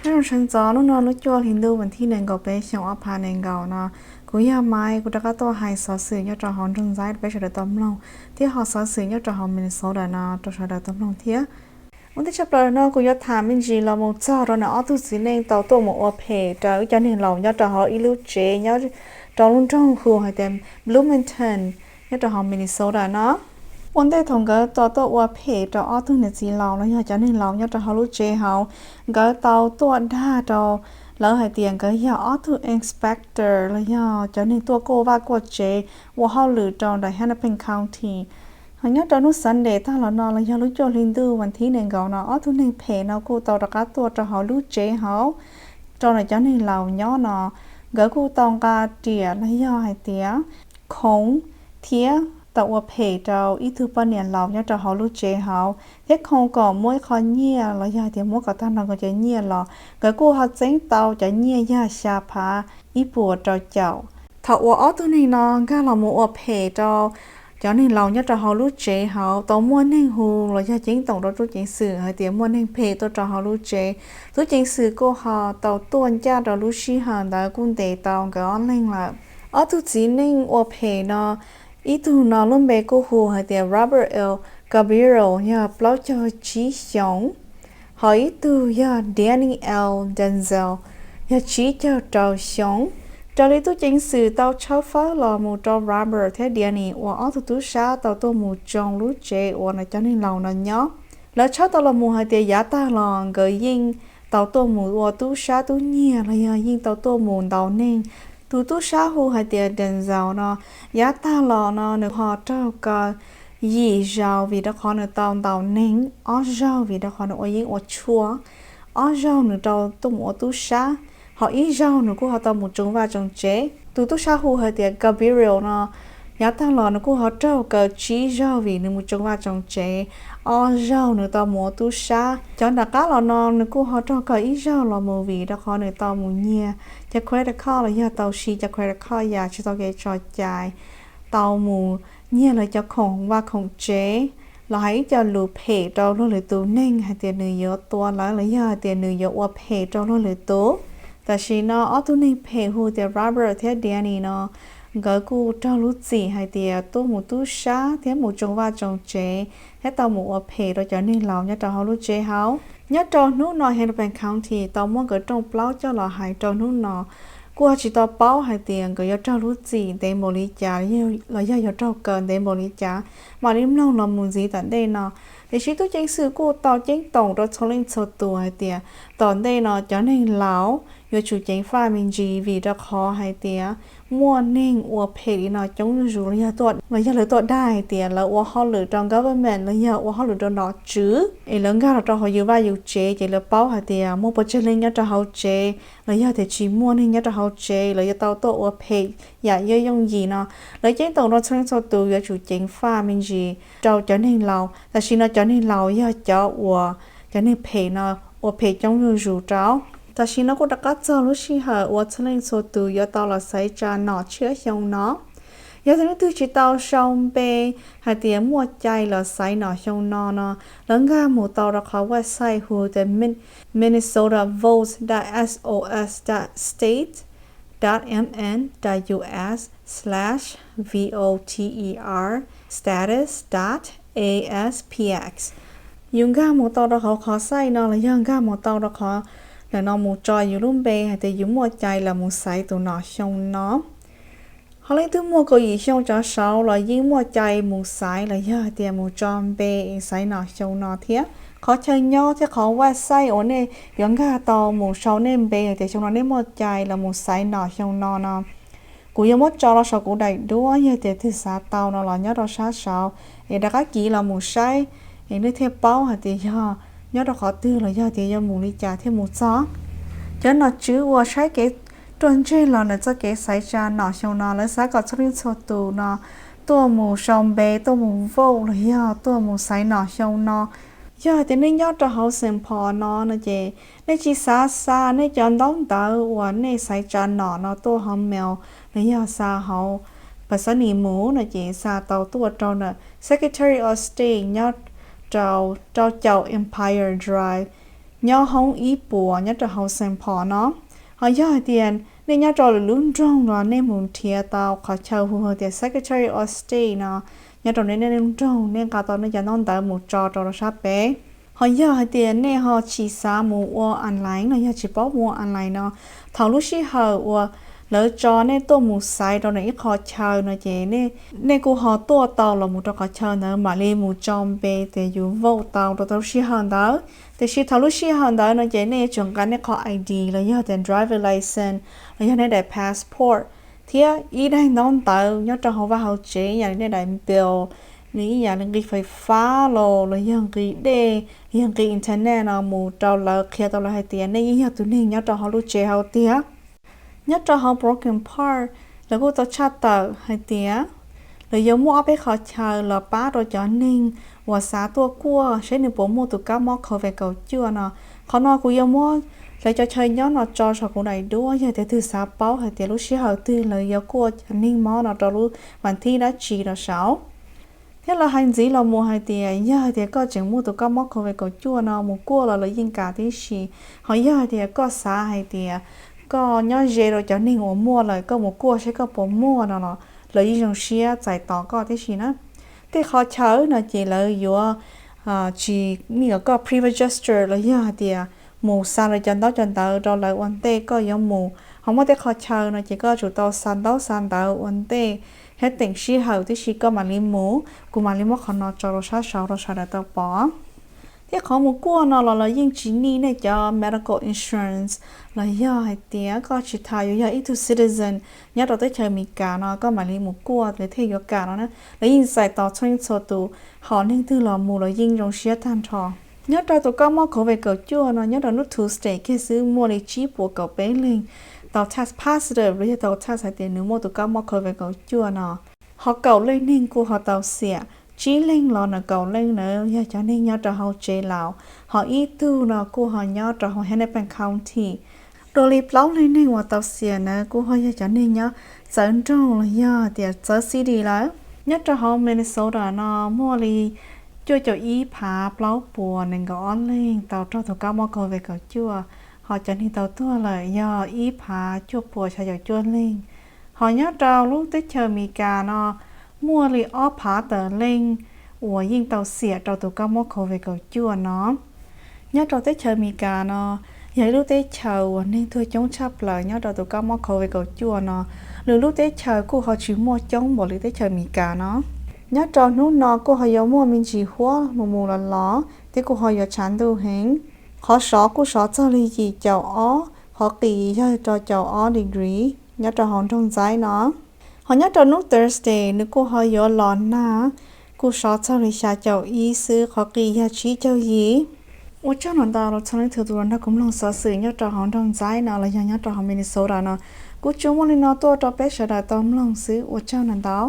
Nyob zoo sawv ntxov, hnub no lub cuaj hli ntuj vas thib nees nkaum peb xyoo ob phav nees nkaum no, kuv yog Maiv, kuv rov qab tuaj hais xov xwm nyob rau hauv nroog Xaiv rau peb sawv daws tau mloog, thiab ho xov xwm nyob rau hauv Minnesota no rau sawv daws tau mloog thiab. Ua ntej tshaj plaws no kuv yuav tham me ntsis los mus txog rau ntawm ob tug txiv neej tau tuaj mus ua phem rau ib cov neeg laus nyob rau hauv ib lub tsev nyob rau lub nroog hu hais tias Bloomington nyob rau hauv Minnesota no. Ua ntej thaum nkawd tau tuaj ua phem rau ob tug niam txiv laus los yog cov neeg laus nyob rau hauv lub tsev hauv, nkawd tau tuaj dag rau lawv hais tias nkawd yog ob tug inspector los yog cov neeg tuaj kuaj vaj kuaj tsev ua hauj lwm rau ntawm Hennepin County. Ho nyob rau hnub Sunday tag los no los yog lub cuaj hli ntuj vas thib nees nkaum no, ob tug neeg phem no kuj tau rov qab tuaj rau hauv lub tsev hauv rau ntawm cov neeg laus nyob no. Nkawd kuj tau nqa riam los yog hais tias khoov thiab tau ua phem rau ib tug poj niam laus nyob rau hauv lub tsev hauv, thiab khoov kom muab ib qho nyiaj los yog hais tias muab kom tag nrho nkawd cov nyiaj los nkawd kuj ho txeeb tau cov nyiaj yog xya phav ib puas rau caum. Thaum uas ob tug neeg no nkag los mus ua phem rau cov neeg laus nyob rau hauv lub tsev hauv, tau muaj neeg hu los yog ceeb toom rau tub ceev xwm hais tias muaj neeg phem tuaj rau hauv lub tsev. Tub ceev xwm kuj ho tau tuaj ncaj rau lub sij hawm ntawd kuj ntes tau nkawd ob leeg lawm. Ob tug txiv neej ua phem no, ib tug no lub npe kuj hu hais tias Robert L. Gabriel, yog plaub caug tsib xyoos, ho ib tug yog Danny L. Denzel, yog tsib caug rau xyoo. Raws li tub ceev xwm tau tshawb fawb los mus rau Robert thiab Danny uas ob tug tub sab tau tuaj mus tsoo lub tsev uas no cov neeg laus no nyob. Lawv tshawb tau los mus hais tias yav tag los nkawd yeej tau tuaj mus ua tub sab tub nyiag los yog yeej tau tuaj mus ntaus neeg. Tus tub sab hu hais tias Denzel no, yav tag los no nws ho raug kaw yim zaus vim rau qhov nws tau ntaus neeg, ob zaug vim rau qhov nws ua yeeb ua tshuaj, ob zaug nws tau tuaj mus ua tub sab, ho ib zaug nws kuj ho tau mus tsoo vaj tsoo tsev. Tus tub sab hu hais tias Gabriel no, yav tag los nws kuj ho raug kaw tsib zaug vim nws mus tsoo vaj tsoo tsev, ob zaug nws tau mus ua tub sab. Cov nram qab los no nws kuj ho raug kaw ib zaug los mus vim rau qhov nws tau mus nyiag cov credit card los yog tau siv cov credit card yam tsis tau kev tso cai, tau mus nyiag lawv cov khoom vaj khoom tsev, los hais ib co lus phem rau luag lwm tus neeg hais tias nws yuav tua lawv los yog hais tias nws yuav ua phem rau luag lwm tus. Tam sim no ob tug neeg phem hu tias Robert thiab Danny no, nkawd kuj raug lub txim hais tias tuaj mus tub sab thiab mus tsoo vaj tsoo tsev thiab tau mus ua phem rau cov neeg laus nyob rau hauv lub tsev hauv. Nyob rau hnub no Hennepin County tau muab nkawd rooj plaub coj los hais rau hnub no, kuj ho tsis tau paub hais tias nkawd yuav raug lub txim ntev npaum li cas los yog yuav raug kaw ntev npaum li cas, mam li mloog los mus ntxiv tom ntej no. Tiam sis tub ceev xwm kuj tau ceeb toom rau txhua leej txhua tus hais tias tom ntej no cov neeg laus yuav tsum ceev faj me ntsis vim rau qhov hais tias muaj neeg ua phem li no coob zuj zus los yog lawv tuaj dag hais tias lawv ua hauj lwm rau government los yog ua hauj lwm rau nom tswv es lawv nkag los rau hauv yus vaj yus tsev ces lawv paub hais tias muaj pes tsawg leej nyob rau hauv tsev los yog tias tsis muaj neeg nyob rau hauv tsev, lawv yuav tau tuaj ua phem yam yooj yooj yim no. Lawv ceeb toom rau txhua leej txhua tus yuav tsum ceev faj me ntsis rau cov neeg laus. Tam sim no cov neeg laus yog cov uas cov neeg phem no ua phem coob zuj zus rau. Tam sim no kuj rov qab txog lub sij hawm uas txhua leej txhua tus yuav tau los xaiv tsa nom tshiab xyoo no. Yog tias leej twg tsis tau sau npe hais tias muaj cai los xaiv nom xyoo no no, lawv nkag mus tau rau qhov website hu tias minnesota votes dot m n dot u s slash v o t e r status dot a s p x. Yus nkag mus tau rau hauv qhov xaiv no los yog nkag mus tau rau qhov ntawm no mus tso yus lub npe hais tias yus muaj cai los mus xaiv tus nom xyoo no. Ho leej twg muaj kaum yim xyoo tsov saud los yeej muaj cai mus xaiv los yog hais tias mus tso npe xaiv nom xyoo no thiab. Qhov chaw nyob thiab qhov website uas nej yuav nkag tau mus sau nej npe hais tias xyoo no nej muaj cai los mus xaiv nom xyoo no no, kuv yuav muab tso los saum kuv daim duab, yog tias twg xav tau no los nyob rau sab saud es rov qab kiv los mus saib es nej thiaj paub hais tias yog nyob rau qhov twg los yog tias yuav mus li cas thiaj mus txog. Cov nom tswv uas saib kev ruaj ntseg los ntawm txoj kev xaiv tsa nom xyoo no lawv xav kom txhua leej txhua tus no tuaj mus sau npe, tuaj mus vote los yog tuaj mus xaiv nom xyoo no. Yog hais tias nej nyob rau hauv Saint Paul no no ces nej tsis xav xa nej cov ntaub ntawv uas nej xaiv tsa nom no tuaj hauv mail los yog xa hauv pes xab nis mus no ces xa tau tuaj rau ntawm Secretary of State nyob rau rau caum Empire Drive, nyob hoob ib puas nyob rau hauv Saint Paul no. Ho yog hais tias nej nyob rau lwm lub nroog los nej mus nrhiav tau qhov chaw hu hais tias Secretary of State no nyob rau nej lub nroog, nej nqa tau nej cov ntaub ntawv mus tso rau sab pem. Ho yog hais tias nej ho tsis xav mus ua online los yog tsis paub mus ua online no, thaum lub sij hawm uas lawv tso nej tuaj mus xaiv rau nws ib qho chaw no ces nej kuj ho tuaj tau los mus rau qhov chaw ntawd mam li mus tso npe tias yus vote tau rau lub sij hawm ntawd. Tiam sis thaum lub sij hawm ntawd no ces nej yuav tsum nqa nej qhov I D los yog tias driver license los yog nej daim passport thiab ib daim ntaub ntawv nyob rau hauv vaj hauv tsev ib yam li nej daim bill, nws ib yam li nqi fais fab los los yog nqi dej, yog nqi internet no mus rau lawv qhia tau lawv hais tias nej yeej yog tus neeg nyob rau hauv lub tsev hauv tiag. Nyob rau hauv Brooklyn Park, lawv kuj tau tshaj tawm hais tias lawv yuav muaj ob peb qhov chaw los pab rau cov neeg uas xav tuaj kuaj saib nws puas muaj tus kab mob COVID kaum cuaj no. Qhov no kuv yuav muab lawv cov chaw nyob no tso saum kuv daim duab, yog tias twg xav paub hais tias lub sij hawm twg lawv yuav kuaj cov neeg mob no rau lub vas thib dab tsi los saud. Thiab lawv hais ntxiv los mus hais tias yog hais tias koj tseem muaj tus kab mob COVID kaum cuaj no mus kuaj los lawv yeej kam tib si. Ho yog hais tias koj xav hais tias koj nyob ze rau cov neeg uas muaj lawm koj mus kuaj saib koj puas muaj no los lawv yeej zoo siab txais tos koj tib si na. Tej qhov chaw no ces lawv yuav tsis need kom koj pre-register los yog hais tias mus xa lawv cov ntaub cov ntawv rau lawv ua ntej koj yuav mus. Ho muaj tej qhov chaw no ces koj tsum tau xa ntaub xa ntawv ua ntej thiab teem sij hawm tib si koj mam li mus, kuv mam li muab qhov no tso rau sab saud rau sawv daws tau pom. Thiab qhov mus kuaj no los lawv yeej tsis need nej cov medical insurance los yog hais tias koj tsis tas yuav yog ib tug citizen nyob rau teb chaws Amelikas no koj mam li mus kuaj lawv thiaj yuav kam no na. Lawv yeej txais tos txhua leej txhua tus, hom neeg twg los mus los yeej zoo siab tag nrho. Nyob rau tus kab mob COVID kaum cuaj no nyob rau hnub Tuesday kiag xwb muaj li tsib puas kaum peb leeg tau test positive los yog tau test hais tias nws muaj tus kab mob COVID kaum cuaj no. Ho kaum leej neeg kuj ho tau xiam, tsib leeg los ntawm kaum leej ntawd yog cov neeg nyob rau hauv tsev laus, ho ib tug no kuj ho nyob rau hauv Hennepin County. Dua li plaub leej neeg uas tau xiam ntawd kuj ho yog cov neeg nyob txawv nroog los yog tias txawv city lawm. Nyob rau hauv Minnesota no muaj li cuaj caum ib phav plaub puas nees nkaum ob leeg tau raug tus kab mob COVID kaum cuaj, ho cov neeg tau tuag lawm yog ib phav cuaj puas xya caum cuaj leeg. Ho nyob rau lub teb chaws Amelikas no muaj li ob phav tawm leej uas yeej tau xiam rau tus kab mob COVID kaum cuaj no. Nyob rau teb chaws Amelikas no yog ib lub teb chaws uas neeg tuag coob tshaj plaws nyob rau tus kab mob COVID kaum cuaj no. Lwm lub teb chaws kuj ho tsis muaj coob npaum li teb chaws Amelikas no. Nyob rau hnub no kuj ho yuav muaj me ntsis huab mus mus los los thiab kuj ho yuav tshav ntuj heev. Qhov sov kuj sov txog li yim caum ob, qhov qis yog rau caum ob degree nyob rau hauv nroog Ntxaib no. Ho nyob rau hnub Thursday nws kuj ho yuav los nag, kuj sov txog li xya caum ib xwb, qhov qis yog tsib caug yim. Ua tsaug ntau ntau rau txhua leej txhua tus los nrog kuv mloog xov xwm nyob rau hauv nroog Ntxaib no los yog nyob rau hauv Minnesota no. Kuv tsuas muaj li no tuaj rau peb sawv daws tau mloog xwb, ua tsaug ntau ntau.